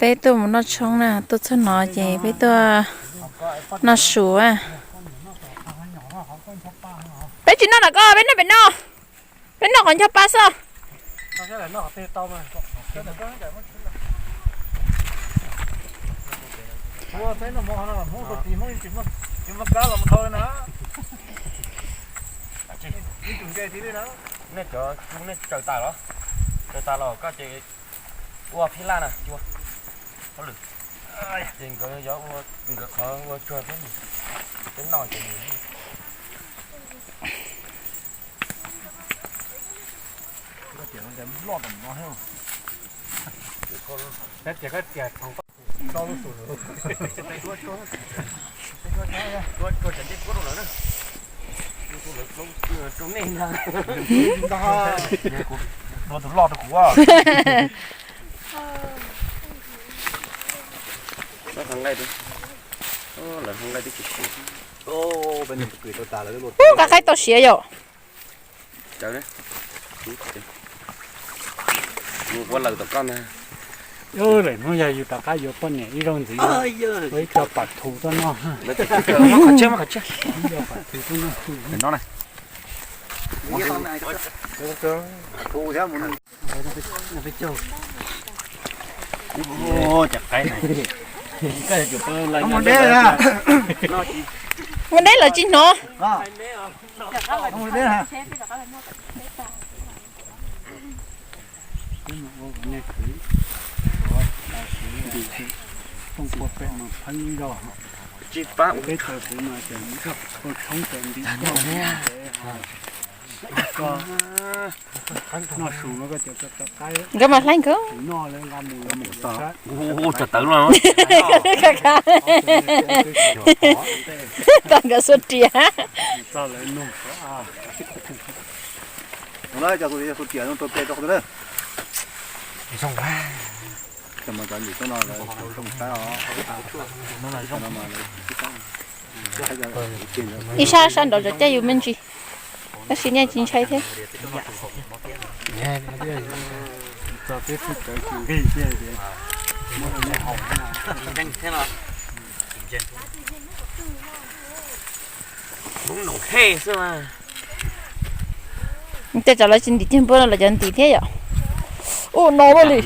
Peb tuaj mus noj tshoob na, tuaj txog no ces peb tuaj noj su. Peb tsis noj los koj, peb noj pem no. Peb noj qhov ncho pa xwb. Nej cov tub nej tsaws tas los? Tsaws tas los koj ces ua phij laj na, hauj lwm. Ces nkawd yuav ua nkawd qhov ua tsuag thiab, peb noj ces Ua tus loj rau kuv. Lawv nqaij twb tsis siav. Ub, nqa qaib tau siav yom. Mus ua lawm tom koj ntag. Lawm hnub yog yus rov qab yuav poj niam ib zaug ntxiv, ua ib co pam thu tuaj noj. Ib co pam thu tuaj noj. Mus deb lawm tsis hnov. Nkawd mas hlais nkawd. Tawv nkawd xuab riam. Ib sab sab nraud cov caij yus me ntsis, tab sis nej tsis ntshai thiab. Tej tsam lawv tsis ntim kiag npua no lawv cov ntim thiab yom. Ua no li.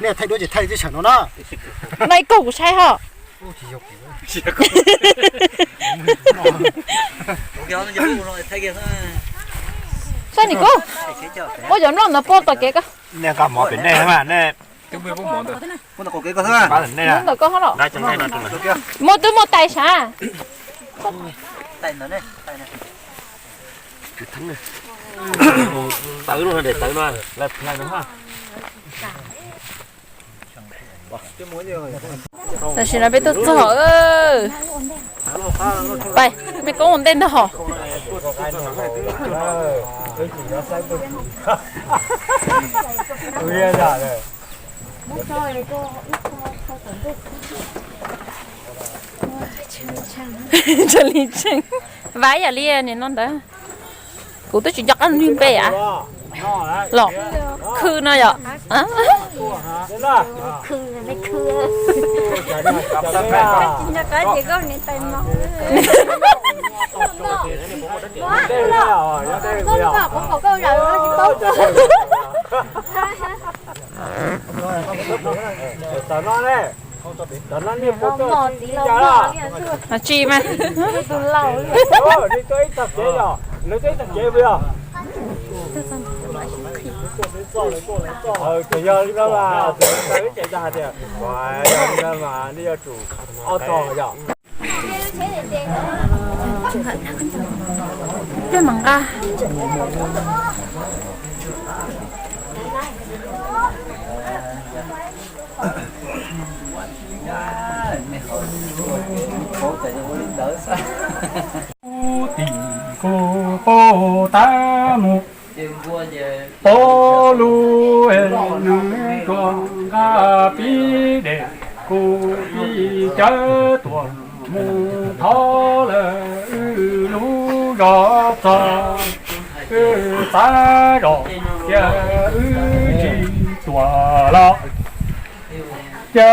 Nej thaij duab ces thaij twb tsam no na. No ib kaug kuv saib ho. Saib nim kub, muab cov nplooj ntawd pub tom kev ko. Nej nqa mov pem nej mas nej. Ntawm ko ho los. Muaj twb muaj tais sav. Tam sim no peb tuaj txog. Pais, me koob ua ntej ntag hos. Tsa li tseeb, vaib yam li nim no ntawd. Kuv twb tsis nco qab nws npe a. Los khw no yom. Tsis mas. Yog li no mas, yog li no mas nej yuav tsum ob tog yom. Peb mam nqa. Tim kuv paub tab mus, paub lub nws tuaj nqa pib dej, kuv ib cawv tuaj mus thov lawm wb lub zos txog, wb xav zog tias wb tsis tuaj. los, cia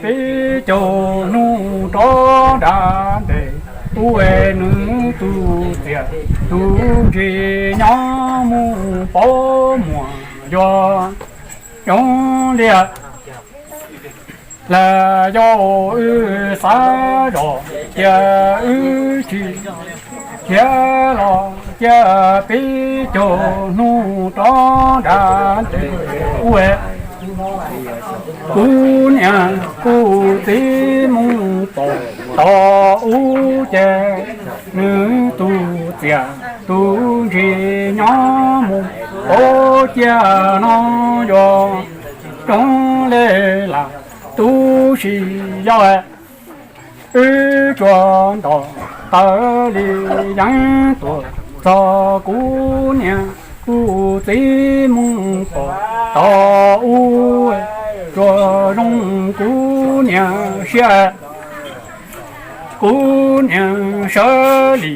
peb caug hnub rov nram ntej, ub, nws tus txiaj tus ntsig nyob mus pov muag yuav zoo li lawm. Yog wb xav zog cia wb tsis khiav los, cia peb caug hnub rov nram ntej, ub, kuv niam kuv txiv mus pom tau ub ces nws tus txiaj tus ntsig nyob mus pov cia no yuav zoo li lawm. Tus sis yog wb tsuas nto taw li yeeb tuaj txog kuv niam kuv txiv mus pom tau ub, tsuas zoo kuv niam siab. Kuv niam sawv li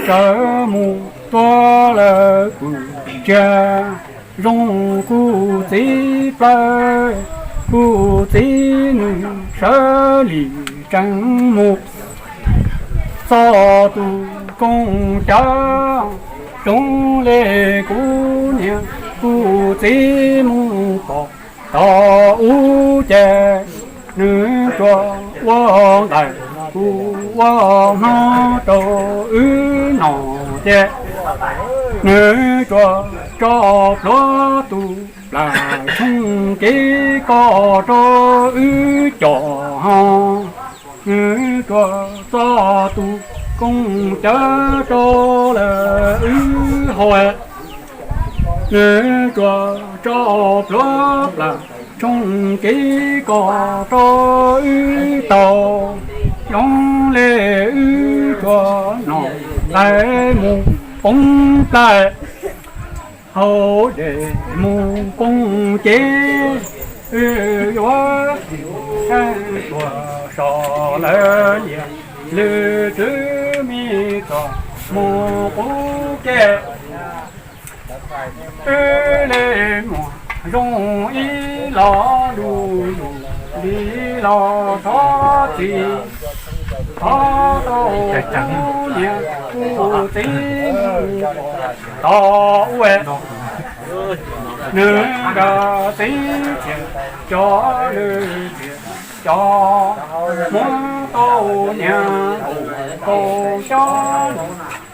sawv mus tuaj lawm, kuv ntsia zoo kuv txiv plawv, kuv txiv nws sawv li tseem mus txog tus kooj cav, zoo li kuv niam kuv txiv mus pom tau ub ces nws tsuas ua nqaij kuv ua hno rau wb noj ces nws tsuas tso plhuav tus plas tshooj kev koj rau wb coj ho. Nws tsuas txo tus kooj cav rau lawm wb haus, nws tsuas tso plhuav plas tshooj kev koj rau wb tau, zoo li wb tsuas noj nqaij mus poob plab, haus dej mus poob cev, wb yuav tuaj so lawm liam lwm tswv mi txog mus qub kev. Wb li muag zoo ib los lus lus li los thov txim, thov tau kuv niam kuv txiv mus tau ub, nws nkawd txiv txiaj cov lwm txiaj cov, muab tau niag nkaus cov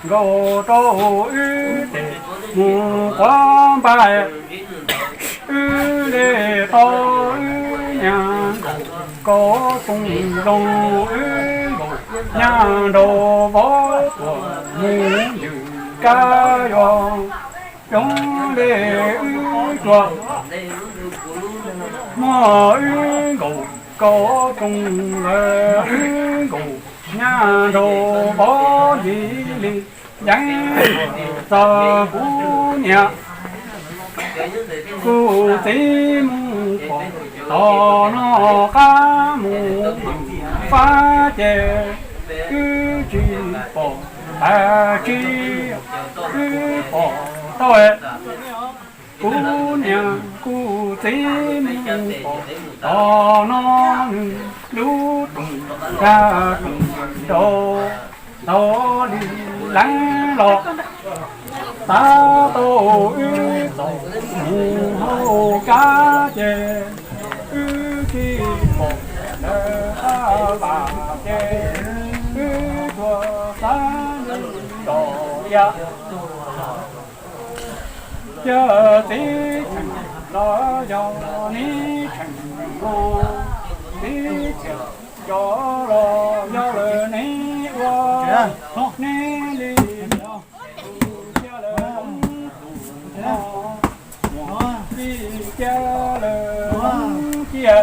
nkaus rau wb tes mus quav npais. Wb li tau wb niag nkaus kaus tooj zoo, wb nkaus nyab nraug vauv tuaj mus ywg kab yuav, zoo li wb tsuas muaj wb nkaus kaus tooj lawm, wb nkaus nyab nraug vauv ntxim li yeeb txog kuv niam kuv txiv mus pom tau no qab mus fab ces wb tsis pom, tsis wb pom tau kuv niam kuv txiv mus pom tau no, nws lub rooj dag rooj nraug tau li leev los, tav tau wb txaus mus hauv kab ces wb tsis pom lawm qab vas ces wb tsuas xav nws nrog yam. Yog txiv tseem los yog neb tseem mus, txiv tseem cov los yog lawm neb ua neb li, cia lawm tus no, cia lawm cia,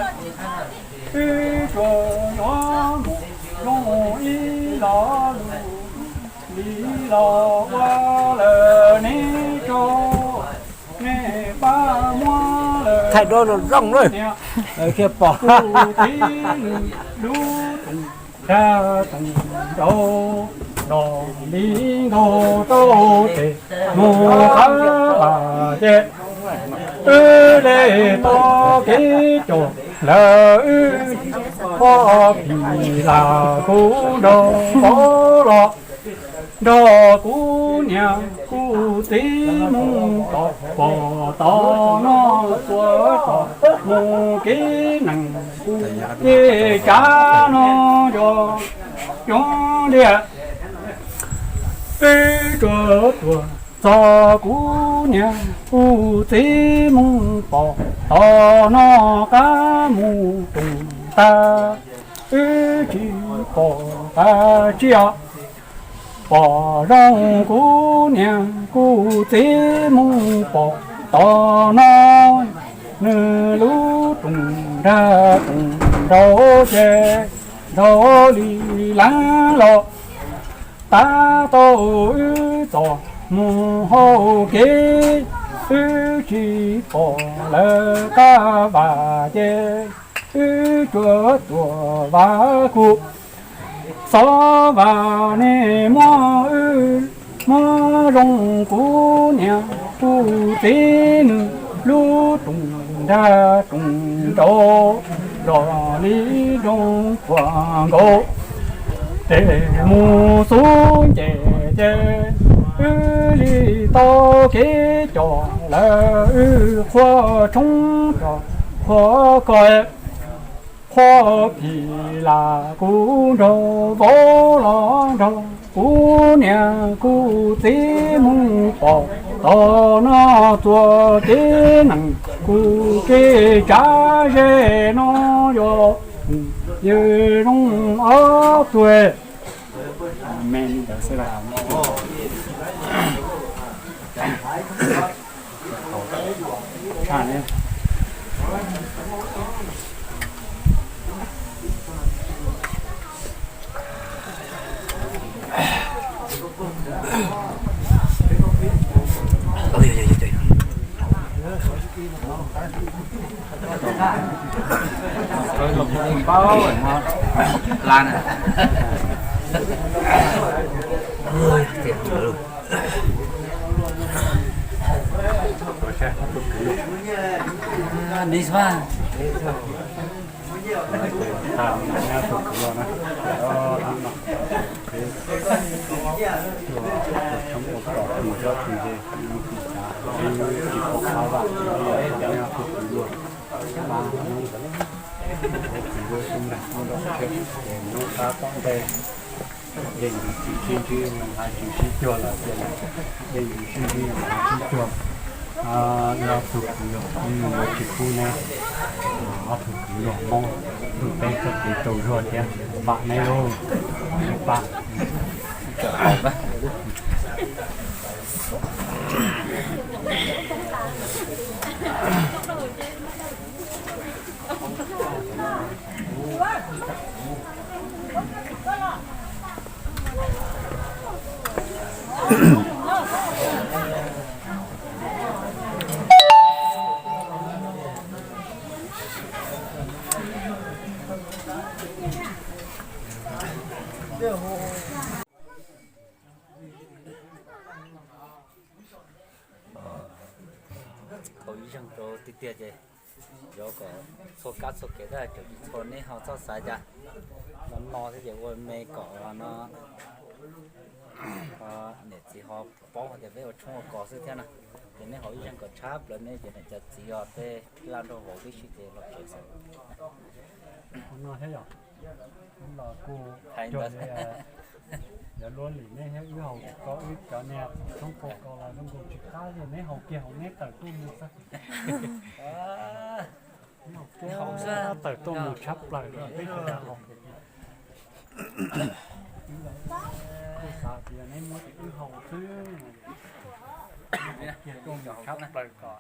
wb tsuas yuav mus zoo ib los lus li los ua lawm neb tso, neb pab muab lawm thaij duab zoo zoo lawm, niam, thiaj pom kuv txiv nws lub tooj dag tooj nraug, nrog li nkaus rau tes mus qab vas ces Wb li tau kev coj lawm wb, pog phim lam kuv nrog vauv los, nrog kuv niam kuv txiv mus tom pom tom no, tuaj tom mus kev neeg kuv kev tsav no yog coob tiag. Wb tsuas tuaj txog kuv niam kuv txiv mus pom tom no, qab mus rooj tag, wb tsis pom qab tsis os. Pom zoo kuv niam kuv txiv mus pom tom no, nws lub rooj nrag rooj nraud ces nraud li lab los, tab tau wb txom mus hauv kev, wb tsis pom lawv qab vam ces wb tsuas tuaj vam kuv. Xyov vam nej muab wb, muab zoo kuv niam kuv txiv nws lub rooj nrag rooj nraud, zos li nroog puag nkaus, ces mus xub nces ces wb li tau kev coj lawm wb, qhua tshoob rau qhua koj, qhua phim lam kuv nrog vauv los, nrog kuv niam kuv txiv mus pom tom no, txuas kev neeg kuv kev tsav ze no yog yawg zoo ob tug. Me li ntawd xwb las. Tshaj ne. Yeej yus tsis sib ntsib, hais tsis sib cuag lawm tiag na. Yeej yus sib ntsib yus sib cuag. Ob tug kwv yog ib tug tsis pub neb, ob tug kwv yog Hmoob, tus teb txoj kev tsaug zog thiab, vam neb lauj, neb pab. Thaum ib zaug rau tiag tiag ces yuav kom txhua kab txhua kev tab sis txhua neb ho txhob xav cas, no no thiab ces ua me kom no niam txiv ho paub hais tias peb ua tshoob ua kos xwb thiab na. Ces neb ho ib zaug kom tshab plaws neb ces niam cov txiv os tej laj nrog vauv tib si ces los tsev xwb. No thiab yom, los kuj hais ntawd. Yog luaj li neb thiab wb haus ko wb cov niag tshoob kos los zoo nkaus tsis qab li, neb haus kiag haus neb tawm tuaj mus xwb. Neb haus kiag tawm tuaj mus tshab plaws li peb tsis tau haus. Kuj xav tias neb muab ces wb haus xwb. Haus kiag tuaj mus tshab plaws kom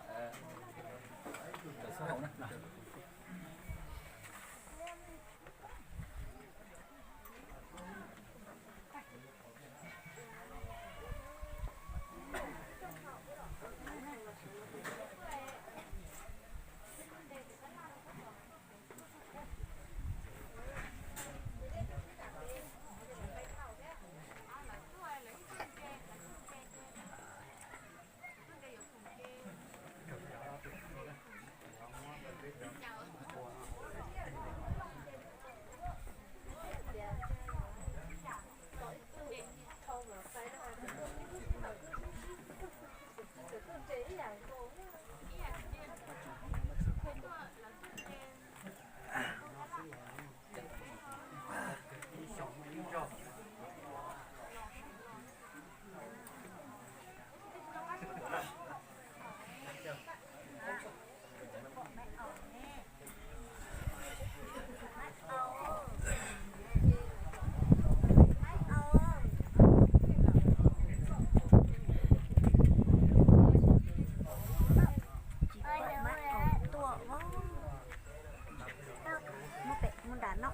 Cov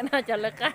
no cov lawv qab.